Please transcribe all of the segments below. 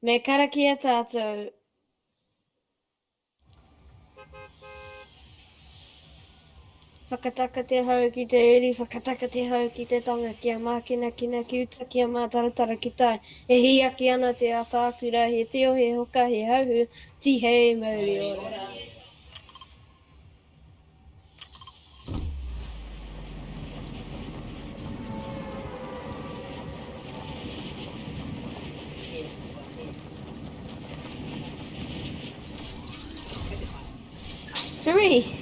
Me karakia tātou. Whakataka te hau ki te uri, whakataka te hau ki te tonga, kia mākinakina ki uta, kia mātaratara ki tai. E hīaki ana te atākura, he tio, he hoka, he hauhū, tihei mauri ora. Three.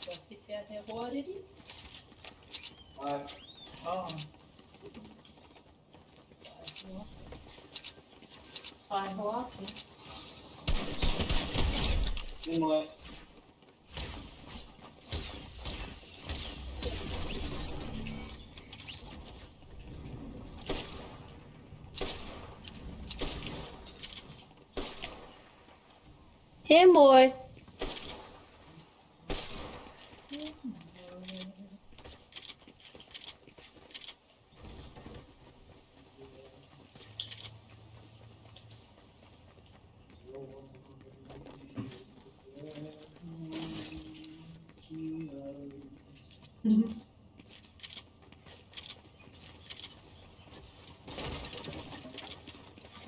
Kua kitea he hoariri? Ai. Oh. Whai hoa ake. Me moe. He moe.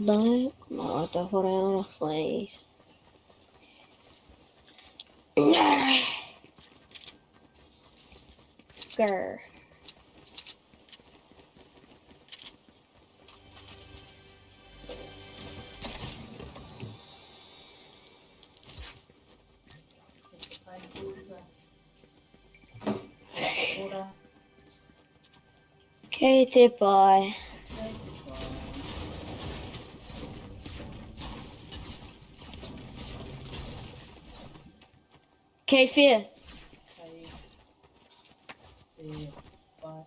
Nai, mā te hore ana whai. Grr. Kei te pai. Kei whea? Kei te whare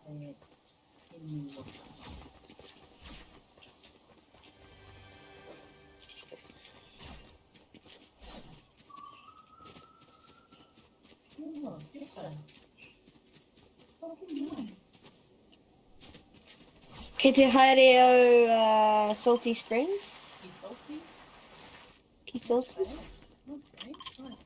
inu waka. Oh, tika. Kei te haere au uh, Salty Springs. Ki Salty? Ki Salty. Okay, okay. Right,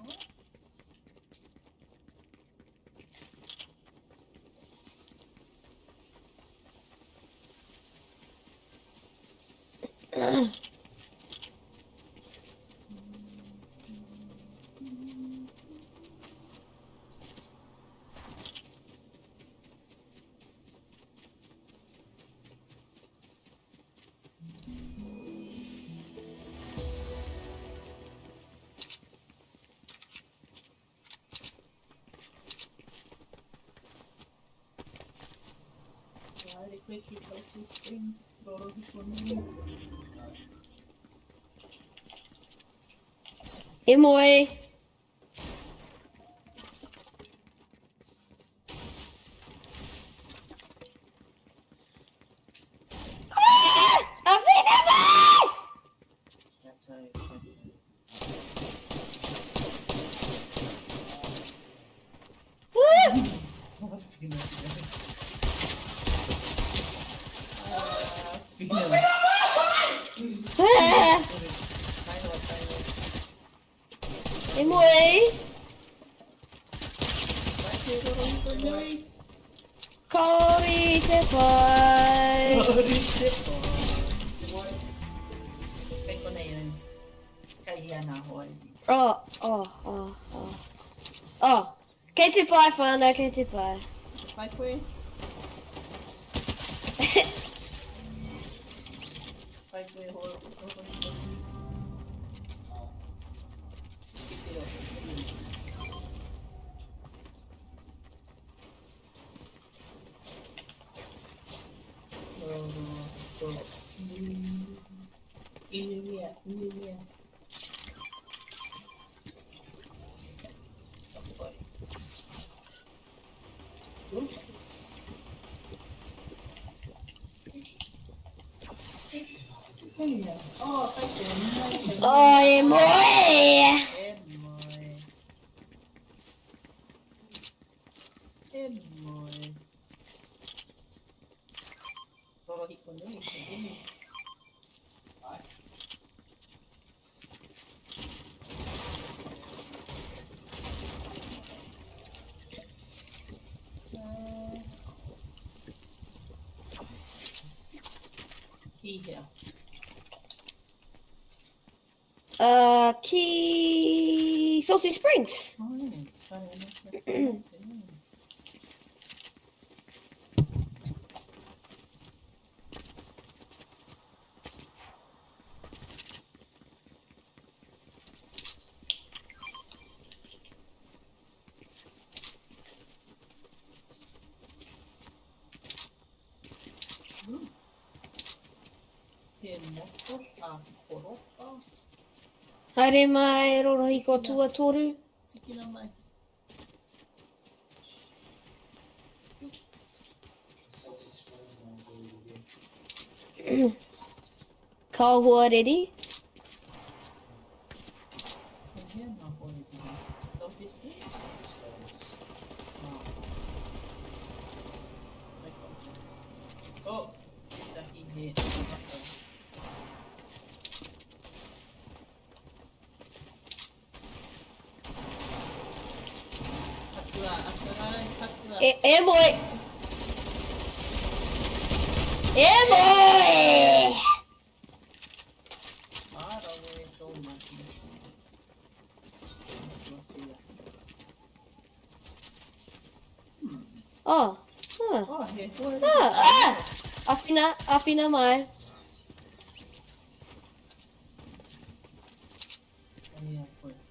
right. Haere koe ki Salty Springs, Rorohiko nui. E moe. Ah! Awhina mai! Tātou, tātou. Ah! Awhina mai. Awhina mai. Ah! Tae noa, tae noa. E moe. Mai te rorohiko nui. Kaori te pai. Kaori te pai. Kei konei au. Kei hea nā hoariri. Oh, oh, oh, oh. Oh, kei te pai whānau, kei te pai. Te pai koe? Pai koe rorohiko nui. Ki te rorohiko nui. Inumia, inumia. Oh, e moe! E moe. E moe. Rorohiko nui, te inu. Ki hea? Ki Salty Springs. He moto a Korowha. Haere mai, rorohiko tuatoru. Tikina mai. Salty Springs now, go again. Ka hoariri. Kei hea ngā hoariri? Salty Springs? Salty Springs. Oh. Oh, tētahi he tangata. Patua, atua, patua. E, e moe! E moe! Ka rawe tō mahi. Matua tūrahi. Oh. Huh. Oh, he hoa. Ah, ah! Awhina, awhina mai.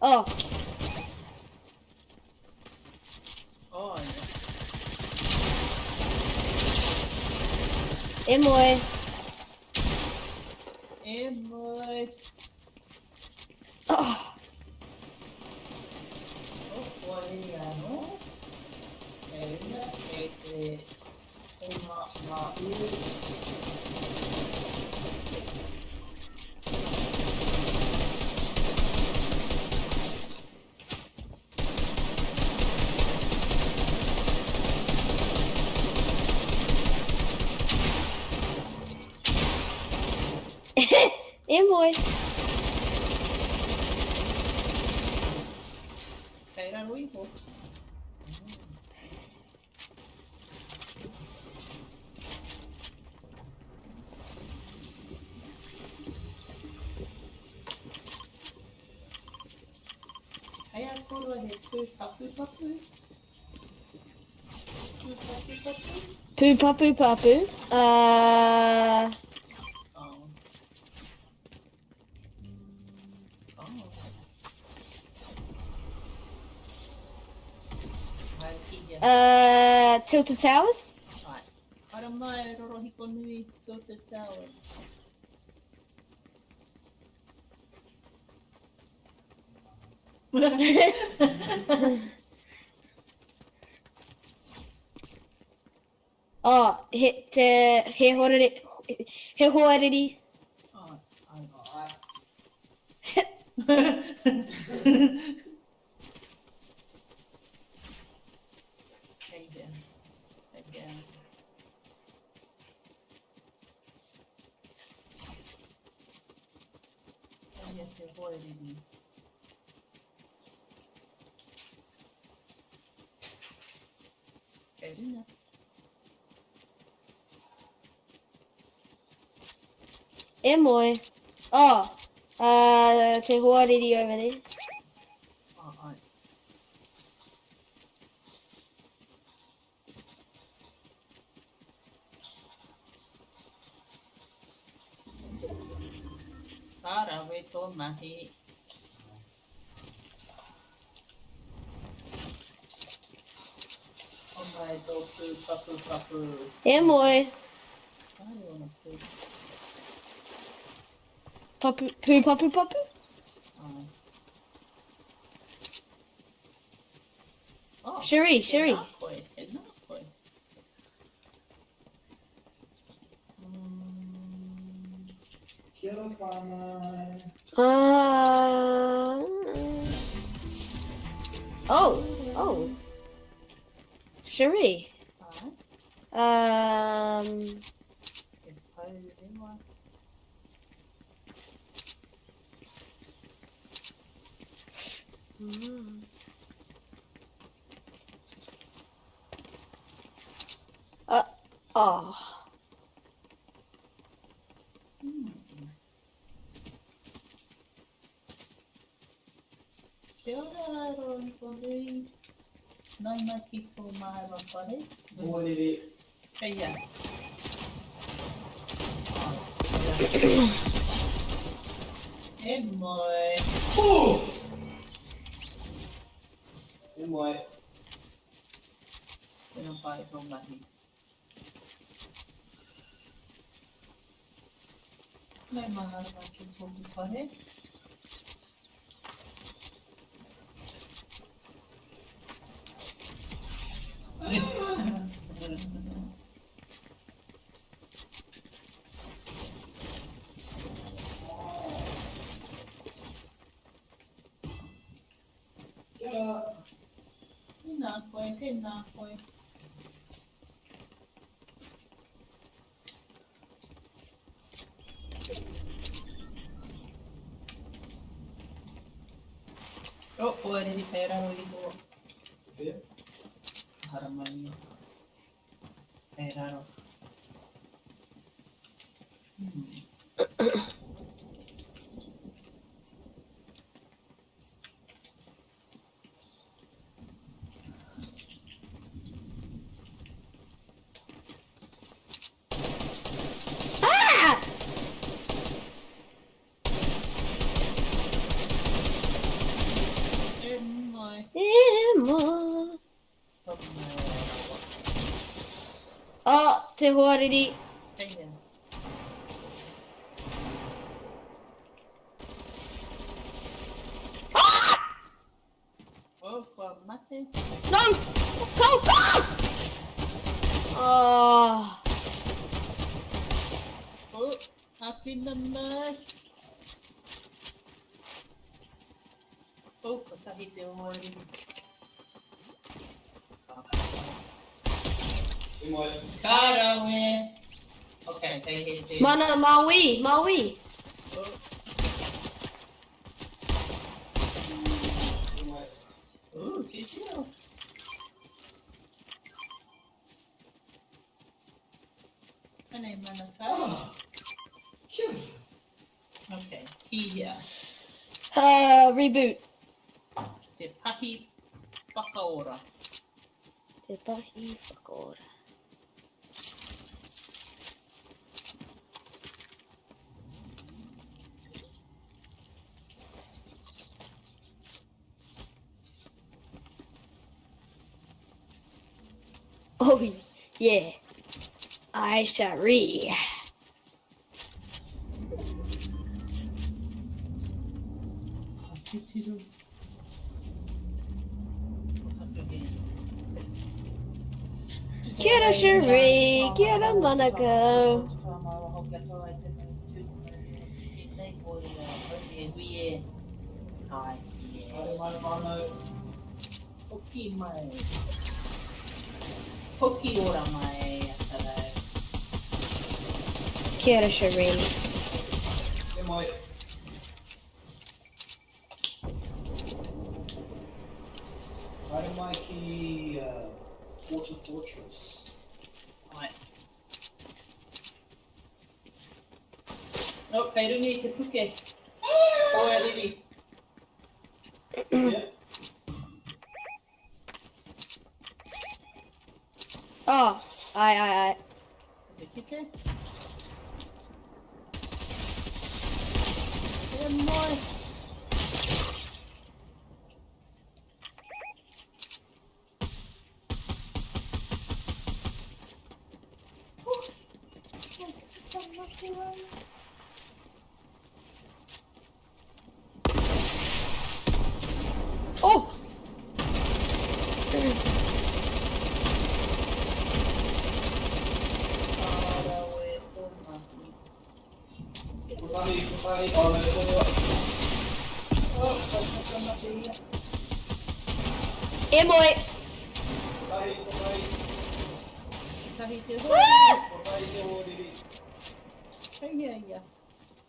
Oh. Oh, yeah. E moe. E moe. Oh. Oh, wai anō. Kei runga, kei te oma ngā uru. E moe. Kei raro iho. Kei a koroua he pū papupapu? Pū papupapu? Pū papupapu. Oh. Oh. Haere ki hea? Tilted Towers? Ai. Haere mai, Rorohiko nui, Tilted Towers. Oh, he, te, he horere, he hoariri. Ai, ai. Ai. Kei hea? Kei hea? Kei hea te hoariri? Kei runga. E moe. Oh, te hoariri over there. Oh, ai. Ka rawe tō mahi. Homai tō pū papupapu. E moe. Kāre ōna pū. Papu, pū papu papu? Ai. Oh, Cherie, Cherie. Tēnā koe, tēnā koe. Mm. Kia ora whānau. Oh, oh. Cherie. Ai. E pourewa. Oh. Kia ora, Rōhiko Nui. Nau mai ki tō māua whare. Mōrere. Kei ia. E moe. Oof! E moe. Tēnā pai tō mahi. Nau mahara ki tōku whare. Kia ora. Tēnā koe, tēnā koe. Oh, kua riri kei raro iho. Whea? Haramai. Kei raro. Ah! E mai. E moe. Ka moe rawa. Oh, te hoariri. Kei hea? Ah! Oh, kua mate. No! Go! Go! Oh. Oh, āwhina mai. Oh, kotahi te hoariri. E moe. Ka rawe. Okay, kei he te... Mana, Maui, Maui. Oh. E moe. Ooh, titiro. Anei mana kai. Ah! Kia ora. Okay, ki hea. Reboot. Te pahi whakaora. Te pahi whakaora. Oh, yeah. I shall read. Ka titiro. Ko taku hē. Kia ora, Cherie. Kia ora, Manako. Haere mai whānau. Hoki mai. Hoki ora mai a Kia ora, Cherie. E moe. Haere mai ki Water Fortress. Ai. Oh, kei runga i te puke. Hoariri. Yeah. Oh, ai, ai, ai. Te kite. E moe. Kotahi, kotahi, oh no, korua. Oh, kua whakamate ia. E moe! Kotahi, kotahi. Kotahi te hoariri. Kotahi te hoariri. Kei hea ia?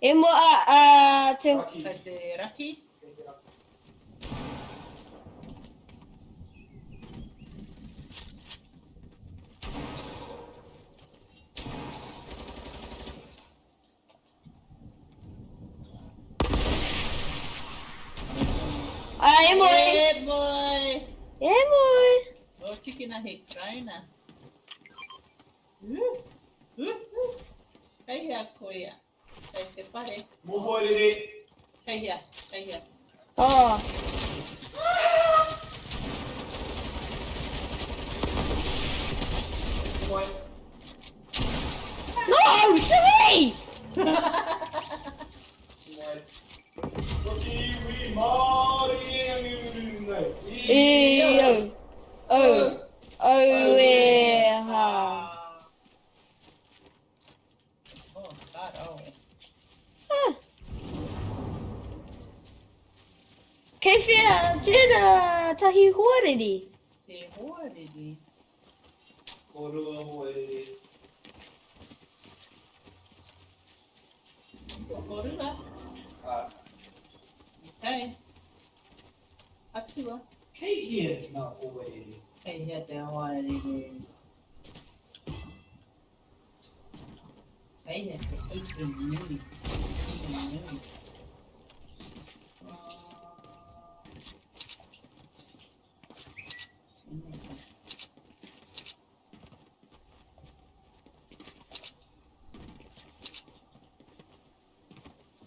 E moe, a, a, te... Raki. Kei te raki. Kei te raki. A, e moe! E moe! E moe! O, tikina he karauna. Uh, uh, uh. Kei hea koia? Kei te whare. Mohoe rere. Kei hea, kei hea. Oh. Moe. No, three! Moe. Ko te iwi Māori e angiuru nei. E, o, o, o, e, ha. Oh, ka rawe. Ah. Kei whea tēnā tahi hoariri? Te hoariri? Ko rua hoariri. Ko rua? Ah. Okay. Atua. Kei hea ngā hoariri? Kei hea te hoariri? Kei hea te utu nui? Utu nui.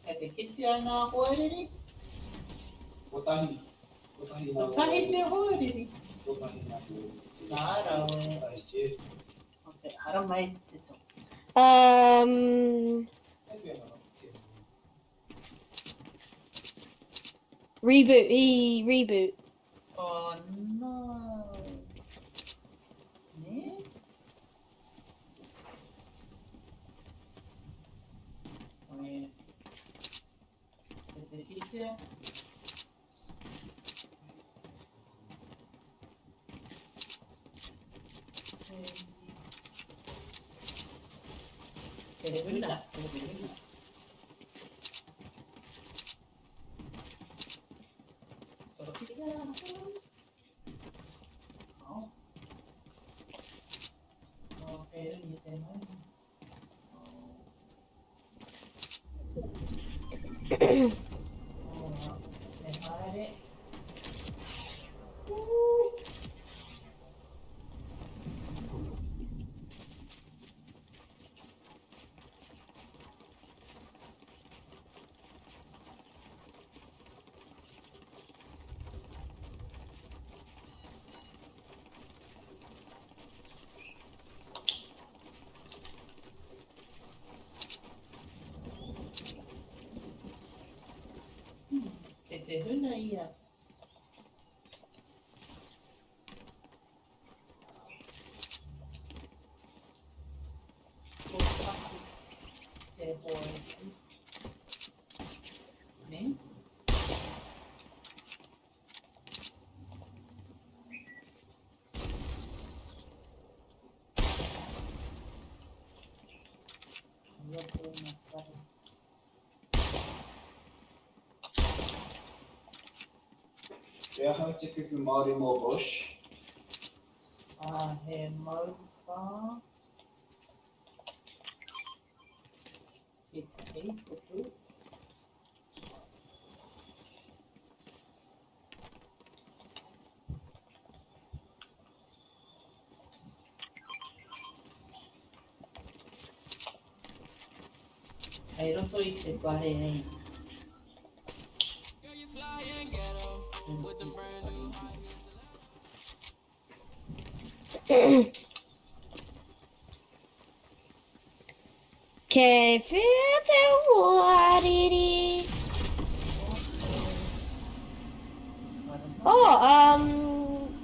Kei te kitea ngā hoariri? Kotahi. Kotahi ngā Kotahi te hoariri. Kotahi ngā hoariri. Nā rawe. Kotahi te. Okay, haramai te toki. Kei whea ngā te. Reboot, he reboot. Oh no. Nē? Oe. Kei te kitea. Te huna, te huna. Oh. Oh, kei runga te maunga. Oh. Oh, me haere. Ooh. Kei te huna ia. Ko taku te hoe. Ne? He aha te kupu Māori mō bush? Ah, he mauwha. Tētahi kupu. Kei roto i te whare nei. Kei whea te hoariri? Oh, um,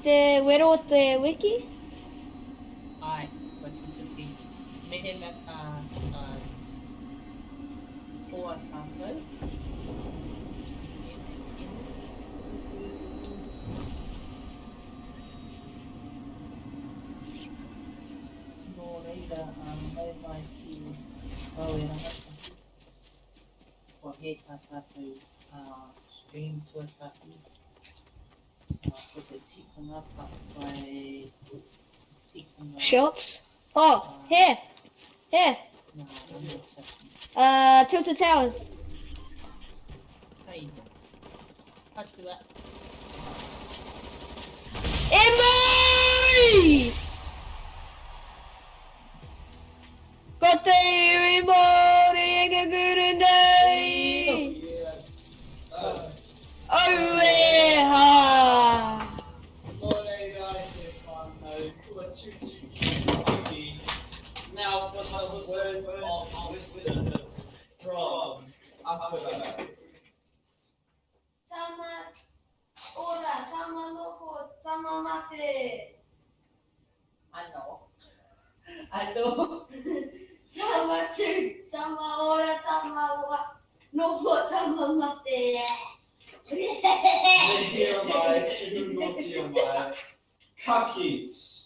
te wero o te wiki? Ai, kua tutuki. Mehemea ka, ka toa tātou. Kau. Tēnei kino. Nō reira, nau mai ki Rau e Rangatahi. Kua hē tā tātou stream tuatahi. Ko te tikanga ka whai tikanga. Shots? Oh, here! Here! Nā rangatahi. Tilted Towers. Hei. Atua. E mai! Ko te iwi Māori e ngunguru nei! Aue hā! Nō reira e te whānau, kua tūtū ki te wiki. Now for some words of wisdom from Atua. Tama ora, tama noho, tama mate. Ano. Ano. Tama tū, tama ora, tama wa, noho, tama mate. Mihia mai, tuku ngotia mai. Ka kite.